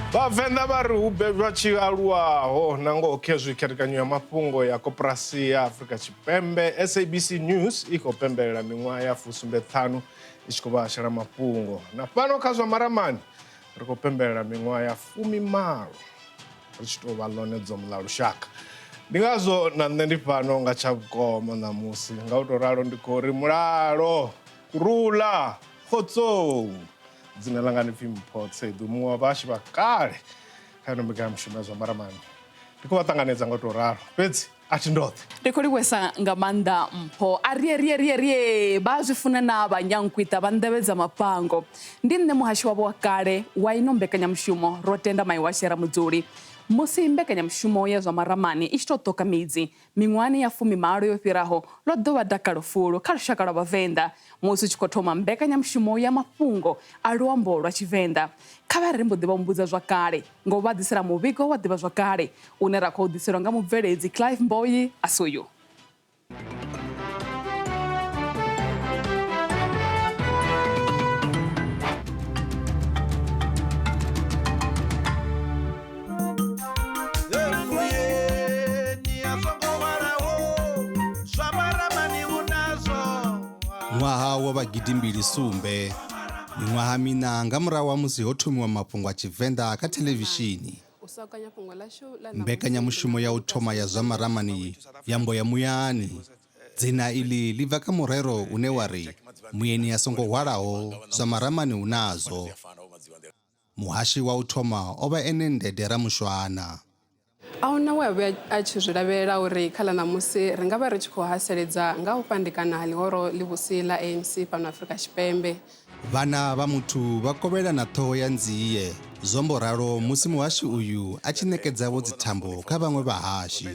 Vhavenḓa vha ri hu bebwa tshi aluwaho na ngoho khezwi khethekanyo ya mafhungo ya koporasi ya Afrika Tshipembe SABC News i khou pembelela miṅwaha ya fusumbe-ṱhanu i tshi khou vha hashela mafhungo. Na fhano kha zwa maramani ri khou pembelela miṅwaha ya 80 ri tshi tou vha ḽone dzomo ḽa lushaka. Ndi ngazwo na nṋe ndi fhano nga tsha vhukoma ṋamusi nga u tou ralo ndi khou ri mulalo kurula khotsou. Dzina ḽanga ndi pfi Mpho Tsedu, muṅwe wa vhahashi vha kale kha ino mbekanyamushumo ya zwa maramani. Ndi khou vha ṱanganedza nga u tou ralo, fhedzi a thi ndoṱhe. Ndi khou livhuwesa nga maanḓa Mpho. A rie rie rie rie vha a zwi funa na vhanyankwita vha nḓevhe dza mafhango. Ndi nṋe muhashi wavho wa kale wa ino mbekanyamushumo, Rotenda Maiwashe Ramudzuli. Musi mbekanyamushumo ya zwa maramani i tshi tou ṱoka midzi, Miṅwahani ya fumimalo yo fhiraho, ḽo ḓo vha dakalo fulu kha lushaka lwa Vhavenḓa musi hu tshi khou thoma mbekanyamushumo ya mafhungo a luambo lwa Tshivenḓa. Kha vha ri mbo ḓi vha humbudza zwa kale nga u vha ḓisela muvhigo wa ḓivhazwakale une ra khou u ḓiselwa nga mubveledzi Clive Mboyi Asuyu. Ṅwaha wo vha gidimbili sumbe, miṅwaha miṋa nga murahu ha musi ho thomiwa mafhungo a Tshivenḓa kha thelevishini. Mbekanyamushumo ya u thoma ya zwa maramani ya mbo ya muyani. Dzina iḽi ḽi bva kha murero une wa ri, Mueni a songo hwalaho zwa maramani u nazwo. Muhashi wa u thoma o vha ene Ndede Ramushwana. A hu na we a vhuya a tshi zwi lavhelela uri kha ḽa ṋamusi ri nga vha ri tshi khou haseledza nga ha u fhandekana ha ḽihoro ḽivhusi ḽa ANC fhano Afrika Tshipembe. Vhana vha muthu vha kovhelana ṱhoho ya nzie, zwo mbo ralo musi muhashi uyu a tshi ṋekedza-vho dzithambo kha vhaṅwe vhahashi.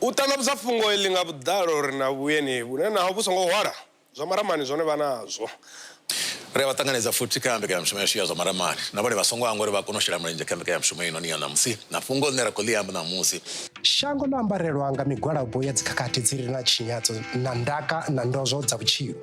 U ṱanḓavhudza fhungo iḽi nga vhuḓalo ri na vhueni vhune naho vhu songo hwala, Zwa maramani zwone vha nazwo. Ri a vha ṱanganedza futhi kha mbekanyamushumo yashu ya zwa maramani. Na vhone vha songo hangwa uri vha kone u shela mulenzhe kha mbekanyamushumo inoni ya ṋamusi na fhungo ḽine ra khou ḽi amba ṋamusi. Shango ḽo ambarelwa nga migwalabo ya dzikhakhathi dzi re na tshinyadzo na ndaka na ndozwo dza vhutshilo.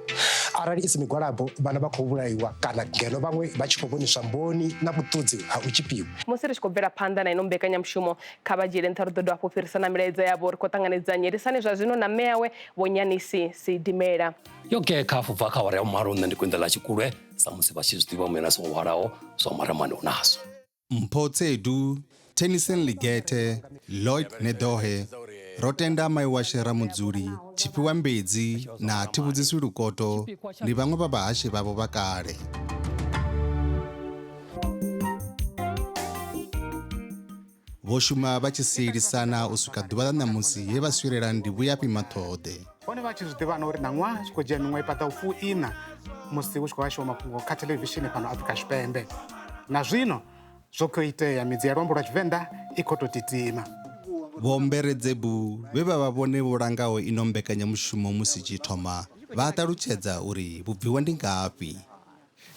Arali i si migwalabo, vhana vha khou vhulaiwa kana ngeno vhaṅwe vha tshi khou vhoniswa mboni na vhuṱudzi ha u tzhipiwa. Musi ri tshi khou bvela phanḓa na ino mbekanyamushumo, kha vha dzhiele nṱha ri ḓo dovha hafhu fhirisa na milaedza yavho. Ri khou ṱanganedza Nyelisani zwa zwino na mme awe Vho Nyanisi Sidimela. Yo gekha hafhu bva kha awara ya vhumalo nṋe ndi khou endela tshikulwe sa musi vha tshi zwi ḓivha muyani a songo hwalaho zwa maramani u nazwo. Mpho Tsedu, Tennyson Ligethe, Lloyd Nedohe, Rotenda Maiwashe Ramudzuli, Tshifhiwa Mbedzi na Thivhudziswi Lukoto ndi vhaṅwe vha vhahashi vhavho vha kale. Vho shuma vha tshi sielisana u swika ḓuvha ḽa ṋamusi he vha swielela Ndivhuyafhi Maṱhoḓe. Vhone vha tshi zwi ḓivha na uri ṋaṅwaha zwi khou dzhia miṅwaha i paḓaho fuiṋa musi hu tshi khou hashiwa mafhungo kha thelevishini fhano Afrika Tshipembe. Na zwino zwo khou itea, midzi ya luambo lwa Tshivenḓa i khou tou titima. Vho Mberedzebu vhe vha vha vhone vho langaho ino mbekanyamushumo musi i tshi thoma, vha a ṱalutshedza uri vhubviwa ndi ngafhi.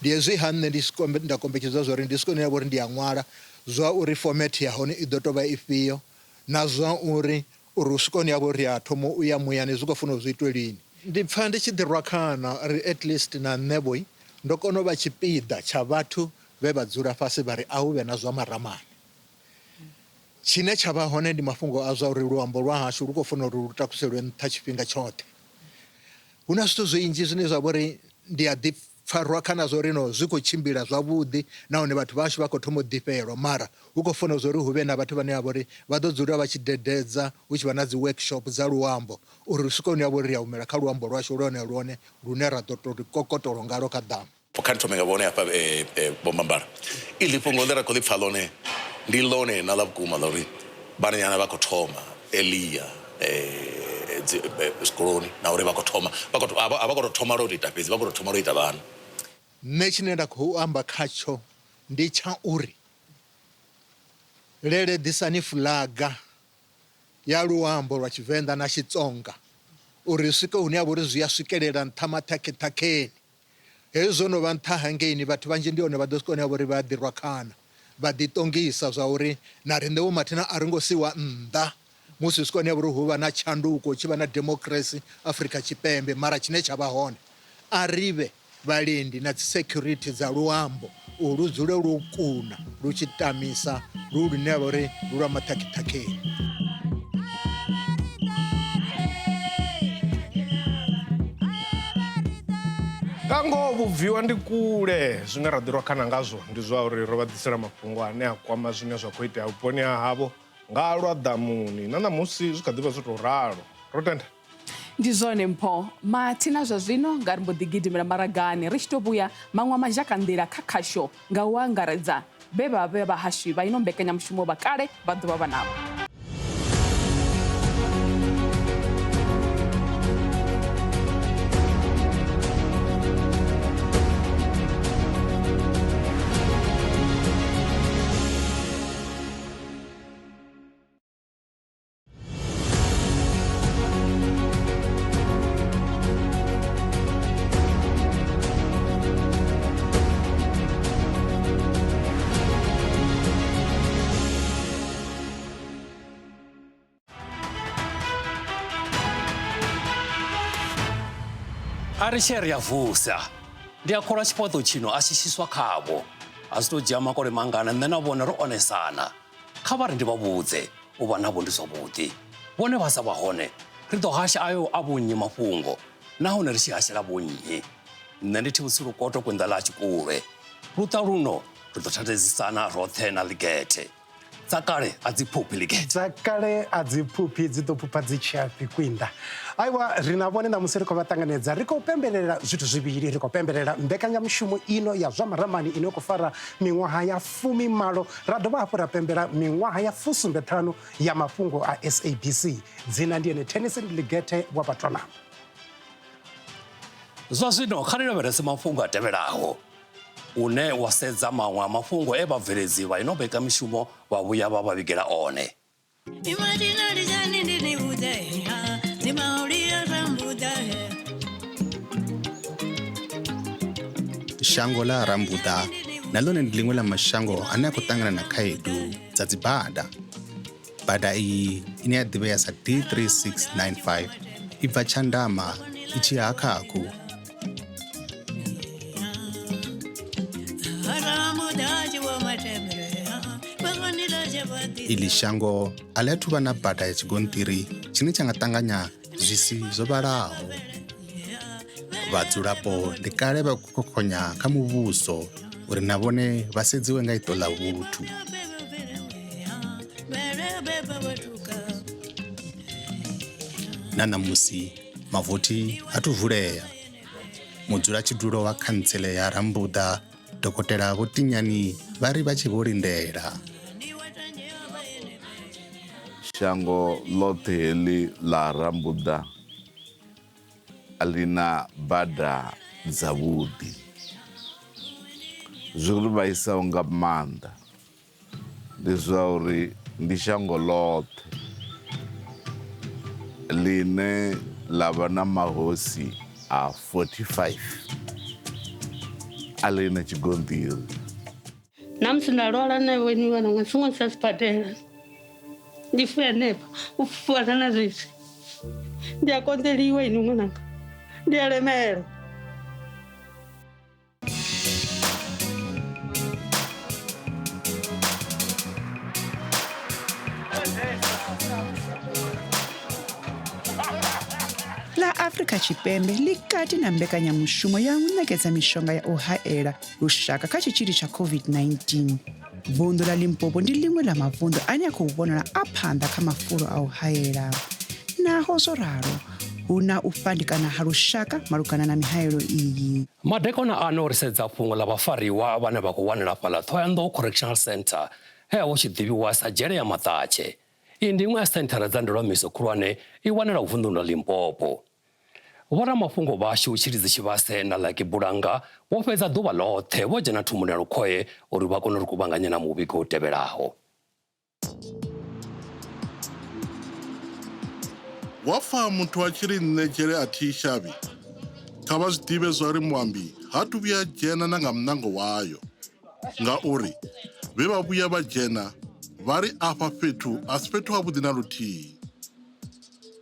Ndi hezwi-ha nṋe ndi tshi nda kombetshedzwa zwa uri ndi swike hune ya vha uri ndi a ṅwala zwa uri format ya hone i ḓo tou vha ifhio na zwa uri uri u swika hune ya vha uri ri a thoma u ya muyani zwi khou fanela uri zwi itwe lini. Ndi pfa ndi tshi ḓi rwa khana uri at least na nṋe vho ndo kona u vha tshipiḓa tsha vhathu vhe vha dzula fhasi vha ri a hu vhe na zwa maramani. Tshine tsha vha hone ndi mafhungo a zwa uri luambo lwa hashu lu khou fanela uri lu takuselwe nṱha tshifhinga tshoṱhe. Hu na zwithu zwinzhi zwine zwa vha uri ndi a ḓi pfa rwa khana zwa uri no zwi khou tshimbila zwavhuḓi nahone vhathu vhashu vha khou thoma u ḓifhelwa mara hu khou fanela zwa uri hu vhe na vhathu vhane vha vha uri vha ḓo dzula vha tshi dededza hu tshi vha na dzi workshop dza luambo uri ri swike hune ha vha uri ri a humela kha luambo lwashu lwone lwone lune ra ḓo tou ri kokotolo ngalwo kha ḓamu. Kha ndi thome nga vhone hafha Vho Mambala. Iḽi fhungo ḽe ra khou ḽi pfa ḽone ndi ḽone na ḽa vhukuma ḽa uri vhananyana vha khou thoma earlier dzi zwikoloni na uri vha khou thoma vha khou a vha khou tou thoma lwa u tou ita fhedzi vha khou tou thoma lwa u ita vhana. Nṋe tshine nda khou amba khatsho ndi tsha uri leleḓisani fuḽaga ya luambo lwa Tshivenḓa na Xitsonga uri ri swike hune ha vha uri zwi a swikelela nṱha maṱhakheṱhakheni. Hezwi zwo no vha nṱha hangeini, vhathu vhanzhi ndi hone vha ḓo swika hune ha vha uri vha a ḓirwa khana, vha ḓiṱongisa zwa uri na riṋe vho mathina a ri ngo siwa nnḓa musi hu swika hune ha vha uri hu vha na tshanduko, hu tshi vha na democracy Afrika Tshipembe. Mara tshine tsha vha hone, a ri vhe vhalindi na dzi security dza luambo Uri lu dzule lwo kuna lu tshi tamisa lu lune ya vha uri lu lwa maṱhakhethakeni. Nga ngoho vhubviwa ndi kule zwine ra ḓirwa khana ngazwo ndi zwa uri ro vha ḓisela mafhungo ane a kwama zwine zwa khou itea vhuponi ha havho nga lwa ḓamuni na ṋamusi zwi kha ḓi vha zwo tou ralo ro tenda Ndi zwone Mpho, mathina zwa zwino nga ri mbo ḓi gidimela maragani ri tshi tou vhuya maṅwe a mazhakanḓila kha khasho nga u angaredza vhe vha vhe vhahashi vha ino mbekanyamushumo vha kale vha ḓo vha vha navho. A ri tshe ri a vusa ndi a kholwa tshifhaṱo tshino a tshi tshiswa khavho a zwi tou dzhia makole mangana nṋe na vhone ro onesana kha vha ri ndi vha vhudze u vha navho ndi zwavhuḓi vhone vha sa vha hone ri ḓo hasha ayo a vhonnyi mafhungo nahone ri tshi hashela vhonnyi nṋe ndi thi lukoto kwenda ḽa tshikulwe luṱa luno ri ḓo thathedzisana roṱhe na ḽigethe dza kale a dzi phuphi ḽigethe dza kale a dzi phuphi dzi ḓo phupha dzi tshiafhi kwinda aiwa ri na vhone ṋamusi ri khou vha ṱanganedza ri khou pembelela zwithu zwivhili ri khou pembelela mbekanyamushumo ino ya zwa maramani ine khou fara miṅwaha ya 18 ra dovha hafhu ra pembela miṅwaha ya 75 ya mafhungo a SABC dzina ndi ene Tennyson Ligethe wa Vhatwanama. Zwa zwino kha ri lavhelese mafhungo a tevhelaho une wa sedza maṅwe a mafhungo e vhabveledzi vha ino mbekamishumo vha vhuya vha vha vhigela one. Shango ḽa Rambuḓa na ḽone ndi ḽiṅwe ḽa mashango ane a khou ṱangana na khaedu dza dzibada. Bada iyi ine ya ḓivhea sa D3695 i bva Tshandama i tshi ya ha Khakhu. Iḽi shango a ḽi athu vha na bada ya tshigonṱiri tshine tsha nga ṱanganya zwisi zwo vhalaho. Vhadzulapo ndi kale vha khou khokhonya kha muvhuso uri na vhone vha sedziwe nga iṱo ḽa vhuthu. Na ṋamusi mavothi ha thu vulea. Mudzulatshidulo wa khantsele ya Rambuḓa Dokotela Vho Tinyani vha ri vha tshe vho lindela. Shango ḽoṱhe heḽi ḽa Rambuḓa a ḽi na bada dzavhuḓi. Zwi ri vhaisaho nga maanḓa ndi zwa uri ndi shango ḽoṱhe ḽine ḽa vha na mahosi a 45 a ḽi na tshigonṱiri. Na musi nda lwala na iwe ni wana nga songo sa sibadela ndi fuya hanefha u fana na zwezwi ndi a konḓeliwa ini ṅwananga ndi a lemelwa. Ḽa Afrika Tshipembe ḽi kati na mbekanyamushumo ya u ṋekedza mishonga ya u haela lushaka kha tshitzhili tsha COVID-19. Vunḓu ḽa Limpopo ndi ḽiṅwe ḽa mavunḓu ane a khou vhonala a phanḓa kha mafulo a u haela. Naho zwo ralo, hu na u fhandekana ha lushaka malugana na mihaelo iyi. Madekwana ano ri sedza fhungo ḽa vhafariwa vhane vha khou wanala fhaḽa Thohoyandou Correctional Centre he ha vha hu tshi ḓivhiwa sa dzhele ya Maṱatshe. Iyi ndi iṅwe ya senthara dza ndulamiso khulwane i wanalaho vunḓuni ḽa Limpopo. Vhoramafhungo vhashu Tshilidzi Tshivhase na Lucky Bulanga vho fhedza ḓuvha ḽoṱhe vho dzhena thumbuni ya Lukhohe uri vha kone u ri kuvhanganyela muvhigo u tevhelaho. Wa pfa muthu a tshi ri nṋe dzhele a thi i shavhi, kha vha zwi ḓivhe zwa uri muambi ha thu vhuya a dzhena na nga muṋango wayo, ngauri vhe vha vhuya vha dzhena vha ri afha fhethu a si fhethu havhuḓi na luthihi.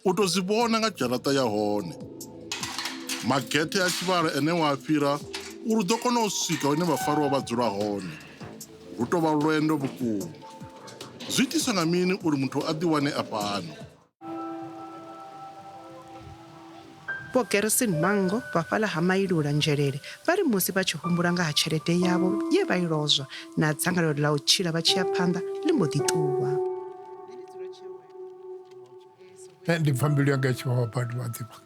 U tou zwi vhona nga dzharaṱa ya hone. Magethe a tshivhalo ene wa a fhira Uri u ḓo kona u swika hune vhafariwa vha dzula hone lu tou vha lwendo vhukuma. Zwi itiswa nga mini uri muthu a ḓiwane a fhano? Vho Gerson Mango vha fhaḽa ha Mailula Nzhelele vha ri musi vha tshi humbula nga ha tshelede yavho ye vha i lozwa na dzangalelo ḽa u tshila vha tshi ya phanḓa ḽi mbo ḓi ṱuwa. Nṋe ndi pfa mbilu yanga i tshi vhavha badi wa ḓivha.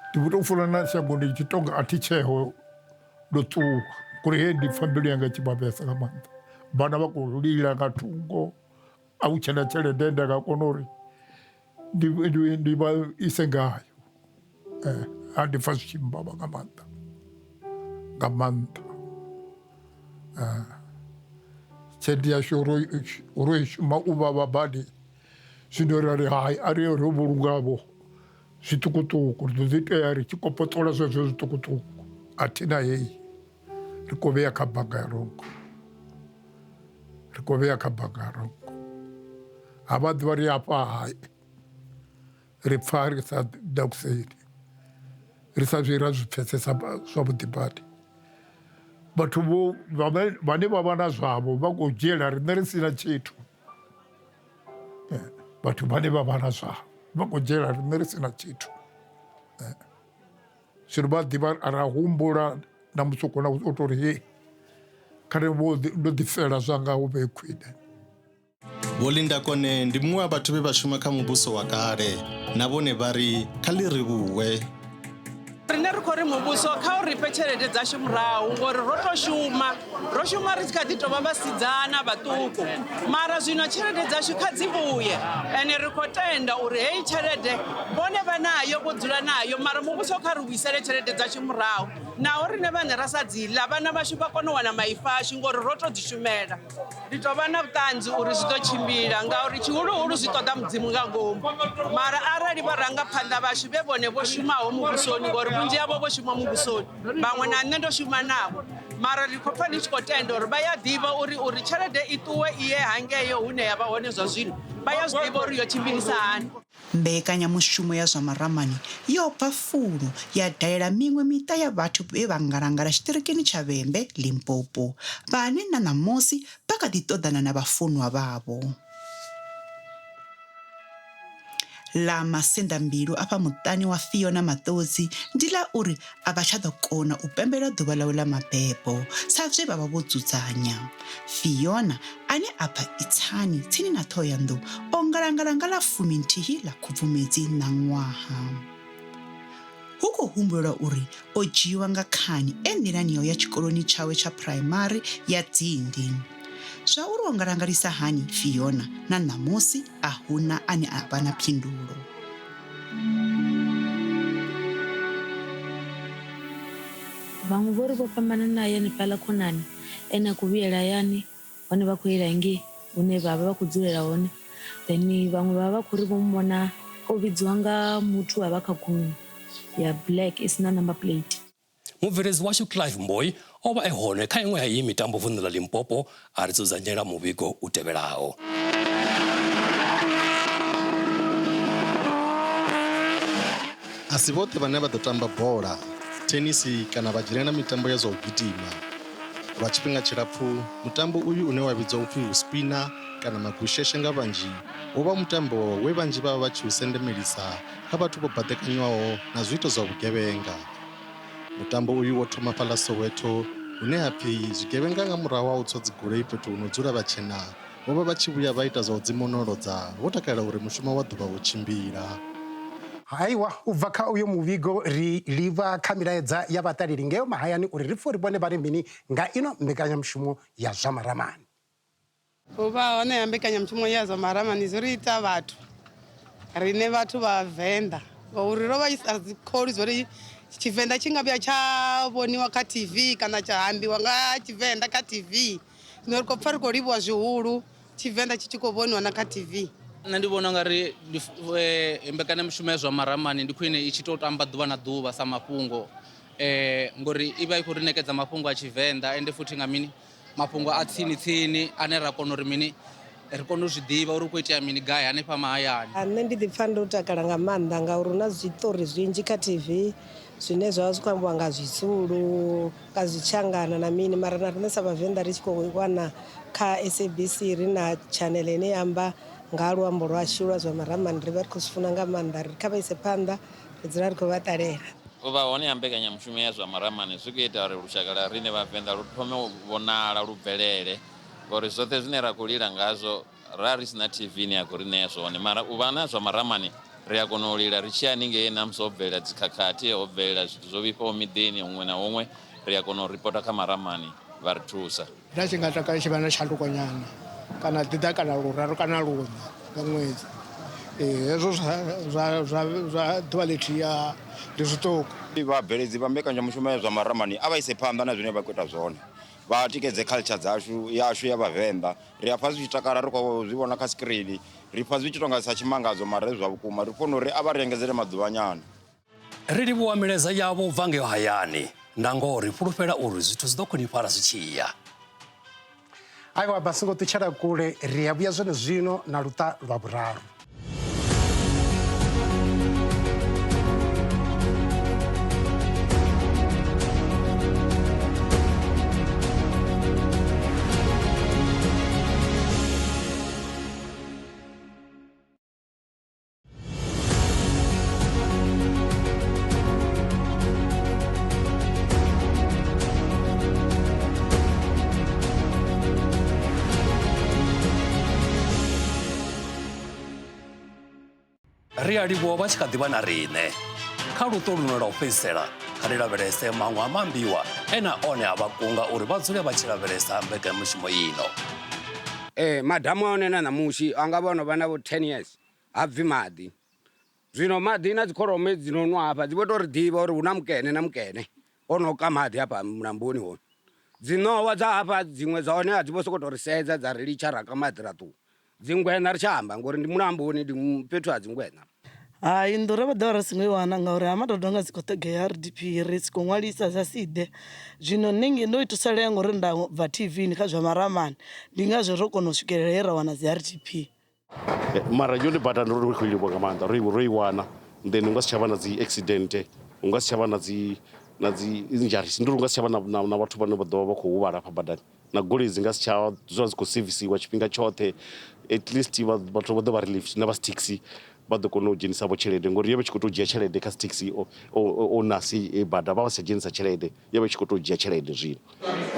Ndi vho tou funa na shango ndi tshi tonga a thi tsheho ndo ṱuwa ngori he ndi pfa mbilu yanga i tshi vhavhesa nga maanḓa. Vhana vha khou lila nga thungo a hu tshena tshelede nda nga kona uri ndi, ndi, ndi vha ise ngayo. A ndi pfa zwi tshi mbavha nga maanḓa nga maanḓa. Tshelede yashu ro i shuma u vhavha badi zwino ra ri hai a ri ye ro vhulungavho zwiṱukuṱuku ri ḓo ḓi tea ri tshi kopoṱola zwezwo zwiṱukuṱuku a thina heyi ri khou vhea kha bannga ya rongo ri khou vhea kha bannga ya rongo ha vha ḓuvha ri afha hai ri pfa ri sa dakuseli ri sa zwi ra zwi pfesesa zwavhuḓi badi vhathu vho vhane vha vha na zwavho vha khou dzhiela riṋe ri si na tshithu vhathu vhane vha vha na zwavho vha khou dzhiela riṋe ri si na tshithu zwino vha ḓivha ra humbula na musi u kona u tou ri hei khare vho ndo ḓi fela zwanga hu vhe khwine. Vho Linda Kone ndi muṅwe wa vhathu vhe vha shuma kha muvhuso wa kale. Na vhone vha ri kha ḽi ri vhuwe. Riṋe ri khou ri muvhuso kha u ri fhe tshelede dzashu murahu ngori ro tou shuma, ro shuma ri tshi kha ḓi tou vha vhasidzana vhaṱuku mara zwino tshelede dzashu kha dzi vhuye ende ri khou tenda uri heyi tshelede vhone vha nayo vho dzula nayo mara muvhuso kha ri vhuisele tshelede dzashu murahu naho riṋe vhaṋe ra sa dzi ḽa vhana vhashu vha kone u wana maifa ashu ngori ro tou dzi shumela. Ndi tou vha na vhuṱanzi uri zwi ḓo tshimbila ngauri tshihuluhulu zwi ṱoḓa Mudzimu nga ngomu. Mara arali vharangaphanḓa vhashu vhe vhone vho shumaho muvhusoni ngori vhunzhi havho vho shuma muvhusoni, vhaṅwe na nṋe ndo shuma navho, mara ndi khou pfa ndi tshi khou tenda uri vha ya ḓivha uri uri tshelede i ṱuwe i ye hangeyo hune ya vha hone zwa zwino, vha ya zwi ḓivha uri yo tshimbilisa hani. Mbekanyamushumo ya zwa maramani yo bva fulo ya dalela miṅwe miṱa ya vhathu vhe vha ngalangala tshiṱirikini tsha Vhembe, Limpopo, vhane na ṋamusi vha kha ḓi ṱoḓana na vhafunwa vhavho. Ḽa masenḓambilu afha muṱani wa Fiona Maṱodzi ndi ḽa uri a vha tsha ḓo kona u pembelela ḓuvha ḽawe ḽa mabebo sa zwe vha vha vho dzudzanya. Fiona ane a bva Itsani tsini na Ṱhohoyanḓou o ngalangala nga ḽa 11 ḽa Khubvumedzi ṋaṅwaha. Hu khou humbulelwa uri o dzhiiwa nga khani e nḓilani ya u ya tshikoloni tshawe tsha phuraimari ya Dzindi. Zwa uri o ngalangalisa hani Fiona na ṋamusi a hu na ane a vha na phindulo. Vhaṅwe vho ri vho fhambana naye hanefhaḽa khonani ene a khou vhuyela hayani hone vha khou yela hangei hune vha vha vha khou dzulela hone then vhaṅwe vha vha vha khou ri vho mu vhona o vhidziwa nga muthu a vha kha goloi ya black i si na number plate. Mubveledzi washu Clive Mboyi o vha e hone kha iṅwe ya iyi mitambo vunḓu ḽa Limpopo a ri dzudzanyela muvhigo u tevhelaho. A si vhoṱhe vhane vha ḓo tamba bola, thenisi kana vha dzhenela mitambo ya zwa u gidima. Lwa tshifhinga tshilapfu, mutambo uyu une wa vhidzwa u pfi u spina kana magusheshe nga vhanzhi, wo vha mutambo we vhanzhi vha vha vha tshi u sendemelisa kha vhathu vho baḓekanywaho na zwiito zwa vhugevhenga. Mutambo uyu wo thoma fhaḽa Soweto, hune ha pfi zwigevhenga nga murahu ha u tswa dzigoloi fhethu hu no dzula vhatshena vho vha vha tshi vhuya vha ita zwa u dzi monolodza vho takalela uri mushumo wa ḓuvha wo tshimbila. Haiwa, u bva kha uyo muvhigo ri livha kha milaedza ya vhaṱaleli ngeo mahayani uri ri pfe uri vhone vha ri mini nga ino mbekanyamushumo ya zwa maramani. U vha hone ha mbekanyamushumo ya zwa maramani zwi ri ita vhathu riṋe vhathu vha Venḓa ngauri ro vha sa dzi kholwi zwa uri Tshivenḓa tshi nga vhuya tsha vhoniwa kha TV kana tsha ambiwa nga Tshivenḓa kha TV. Zwino ri khou pfha ri khou livhuwa zwihulu Tshivenḓa tshi tshi khou vhoniwa na kha TV. Nṋe ndi vhona ungari ndi mbekanyamushumo ya zwa maramani ndi khwine i tshi tou tamba ḓuvha na ḓuvha sa mafhungo ngori i vha i khou ri ṋekedza mafhungo a Tshivenḓa ende futhi nga mini mafhungo a tsini tsini ane ra kona uri mini Ri kone u zwi ḓivha uri hu khou itea mini gai hanefha mahayani. Nṋe ndi ḓi pfa ndo takala nga maanḓa ngauri hu na zwiṱori zwinzhi kha TV zwine zwa vha zwi khou ambiwa nga Zwizulu, nga Zwitshangana na mini mara na riṋe sa Vhavenḓa ri tshi khou wana kha SABC ri na tshaneḽe ine ya amba nga ha luambo lwashu lwa zwa maramani ri vha ri khou zwi funa nga maanḓa ri kha vha ise phanḓa ri dzula ri khou vha ṱalela. U vha hone ha mbekanyamushumo ya zwa maramani zwi khou ita uri lushaka lwa riṋe Vhavenḓa lu thome u vhonala lu bvelele ngori zwoṱhe zwine ra khou lila ngazwo ra ri si na TV ine ya khou ri ṋea zwone mara u vha na zwa maramani ri a kona u lila ri tshi ya haningei na musi ho bvelela dzikhakhathi ho bvelela zwithu zwo vhifhaho miḓini huṅwe na huṅwe ri a kona u ripota kha maramani vha ri thusa. Nda tshi nga takalela tshi vha na tshanduko nyana kana ḓi ḓa kana luraru kana luṋa nga ṅwedzi ee hezwo zwa zwa zwa ḓuvha ḽithihi ndi zwiṱuku. Vhabveledzi vha mbekanyamushumo ya zwa maramani a vha ise phanḓa na zwine vha khou ita zwone vha tikedze culture dzashu yashu ya vhavenḓa ri a pfha zwi tshi takala ri khou zwi vhona kha screen ri pfha zwi tshi tonga sa tshimangadzo mara zwa vhukuma ri funa uri a vha ri engedzele maḓuvha nyana. Ri livhuwa milaedza yavho u bva ngeo hayani na ngoho ri fhulufhela uri zwithu zwi ḓo khwinifhala zwi tshi ya. Aiwa vha songo ṱutshela kule ri a vhuya zwenezwino na luṱa lwa vhuraru. Ri a livhuwa vha tshi kha ḓi vha na riṋe kha luṱo luno lwa u fhedzisela kha ri lavhelese maṅwe a maambiwa e na one a vha kunga uri vha dzule vha tshi lavhelesa mbekanyamushumo ino. Ee, madamu a hone na ṋamusi a nga vha o no vha na vho 10 years ha bvi maḓi. Zwino maḓi na dzikholomo hedzi dzi no nwa hafha dzi vho tou ri ḓivha uri hu na mukene na mukene o no ka maḓi hafha mulamboni hone. Dzi ṋowa dza hafha dziṅwe dza hone a dzi vho sokou tou ri sedza dza ri litsha ra ka maḓi ra ṱuwa. Dzingweṋa ri tsha amba ngori ndi mulamboni ndi fhethu ha dzingweṋa. Hai nnḓu ro vha ḓovha ri songo i wana ngauri ha Matodonga dzi khou ṱhogea RDP ri si khou ṅwalisa dza si ḓe. Zwino nṋe nge ndo i thusalea ngori nda bva TV kha zwa maramani ndi ngazwo ro kona u swikelela he ra wana dzi RDP. Mara yone bada ndo ri khou livhuwa nga maanḓa ro i wana then hu nga si tshavha na dzi accident hu nga si tshavha na dzi na dzi injuries ndi uri hu nga si tshavha na vhathu vhane vha ḓovha vha khou huvhala hafha badani na goloi dzi nga si tsha dzula dzi khou sevisiwa tshifhinga tshoṱhe at least vhathu vha ḓo vha relief na vha dzi taxi vha ḓo kona u dzhenisa vho tshelede ngori yo vha tshi khou tou dzhia tshelede kha dzi taxi owners bada vha vha si tsha dzhenisa tshelede yo vha tshi khou tou dzhia tshelede zwino.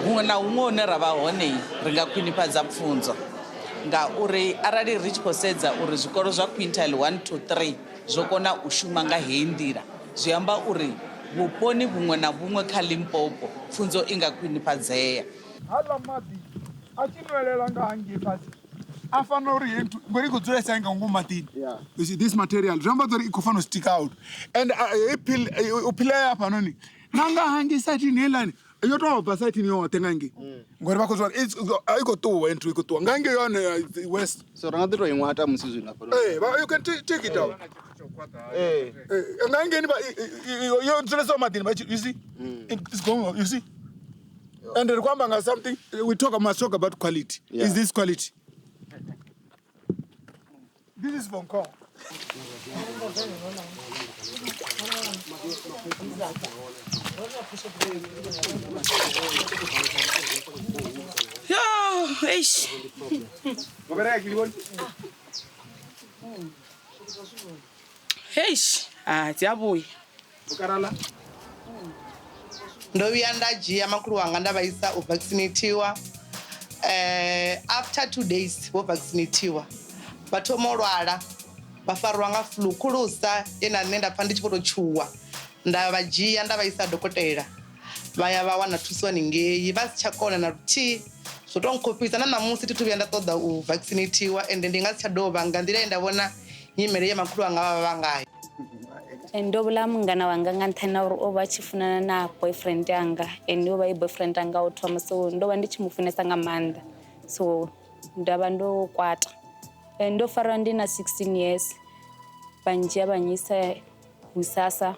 Huṅwe na huṅwe hune ra vha hone ri nga khwinifhadza pfunzo ngauri arali ri tshi khou sedza uri zwikolo zwa quintile 1 to 3 zwo kona u shuma nga heyi nḓila zwi amba uri vhuponi vhuṅwe na vhuṅwe kha Limpopo pfunzo i nga khwinifhadzea. Haḽa maḓi a tshi nwelela nga hangei fhasi a fanela uri heyi nthu ngori i khou dzulesa nga ngomu maḓini. You see this material zwi amba uri i khou fanela u stick out and heyi pill u philea hafhanoni na nga hangei saithini heiḽani yo tou bva saithini yoṱhe nga ngei ngori vha khou zwa i khou ṱuwa nthu i khou ṱuwa nga ngei yone west. So ra nga ḓi tou i ṅwata musi zwino hafhanoni. Ee, you can take it out. Ee, nga hangeini vha yo dzulesaho maḓini vha you see it's going you see and ri khou amba nga something we talk must talk about quality. Is this quality? This is Hong Kong. Yo, eish. Eish, ah, dzi a vhuya. Ndo vhuya nda dzhia makhulu wanga nda vha isa u vaccinatiwa after 2 days vho vaccinatiwa vha thoma u lwala vha farwa nga flu khulusa ye na nṋe nda pfha ndi tshi khou tou tshuwa nda vha dzhia nda vha isa dokotela vha ya vha wana thuso haningei vha si tsha kona na luthihi zwo tou nkhofhisa na ṋamusi thi thu vhuya nda ṱoḓa u vaccinatiwa ende ndi nga si tsha dovha nga nḓila ye nda vhona nyimele ye makhulu anga vha vha vha ngayo. Ndo vhulaya mungana wanga nga nṱhani ha uri o vha a tshi funana na boyfriend yanga and yo vha i boyfriend yanga u thoma so ndo vha ndi tshi mu funesa nga maanḓa so nda vha ndo kwata. Ndo farwa ndi na 16 years vha ndzhia vha nyisa Vhusasa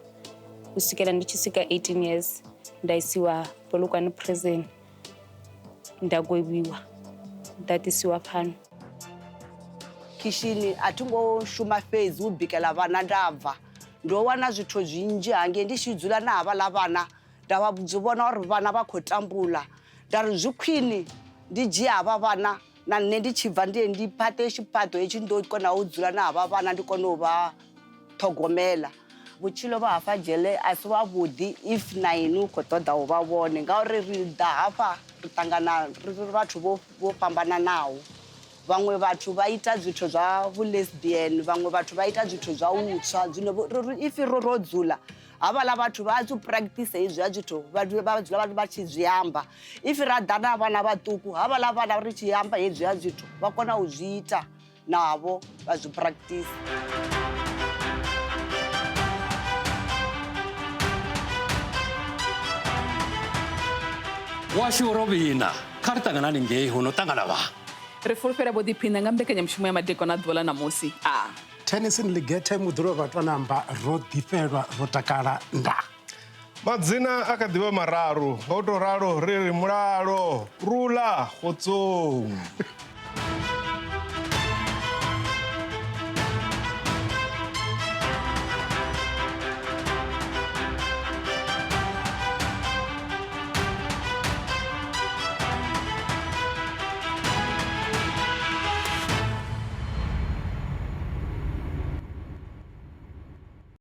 u swikela ndi tshi swika 18 years nda isiwa Polokwane prison nda gwevhiwa nda ḓisiwa fhano. khishini a thi ngo shuma fhedzi u bikela vhana nda bva ndo wana zwithu zwinzhi hangei ndi tshi dzula na havhaḽa vhana nda vha zwi vhona uri vhana vha khou tambula nda ri zwi khwine ndi dzhie havha vhana na nṋe ndi tshi bva ndi ye ndi fhaṱe tshifhaṱo hetshi ndi ḓo kona u dzula na havha vhana ndi kone u vha ṱhogomela vhutshilo vha hafha dzhele a si vhavhuḓi if na inwi u khou ṱoḓa u vha vhone ngauri ri ḓa hafha ri ṱangana ri vhathu vho vho fhambananaho vhaṅwe vhathu vha ita zwithu zwa vhu lesbian vhaṅwe vhathu vha ita zwithu zwa u tswa zwino if ro ro dzula havhaḽa vhathu vha zwi practice hezwiya zwithu vha dzula vha tshi zwi amba if ra ḓa na vhana vhaṱuku havhaḽa vhana ri tshi amba hezwiya zwithu vha kona u zwi ita navho vha zwi practice. Washu ro vhina kha ri ṱanganani ngei hu no ṱangana vha Ri fulufhela vho ḓiphina nga mbekanyamushumo ya madekwana a ḓuvha ḽa ṋamusi. A. Tennyson Ligethe muḓulo vha Twanamba ro ḓifhelwa ro takala nda. Madzina a kha ḓi vha mararu nga u tou ralo ri ri mulalo rula khotsong.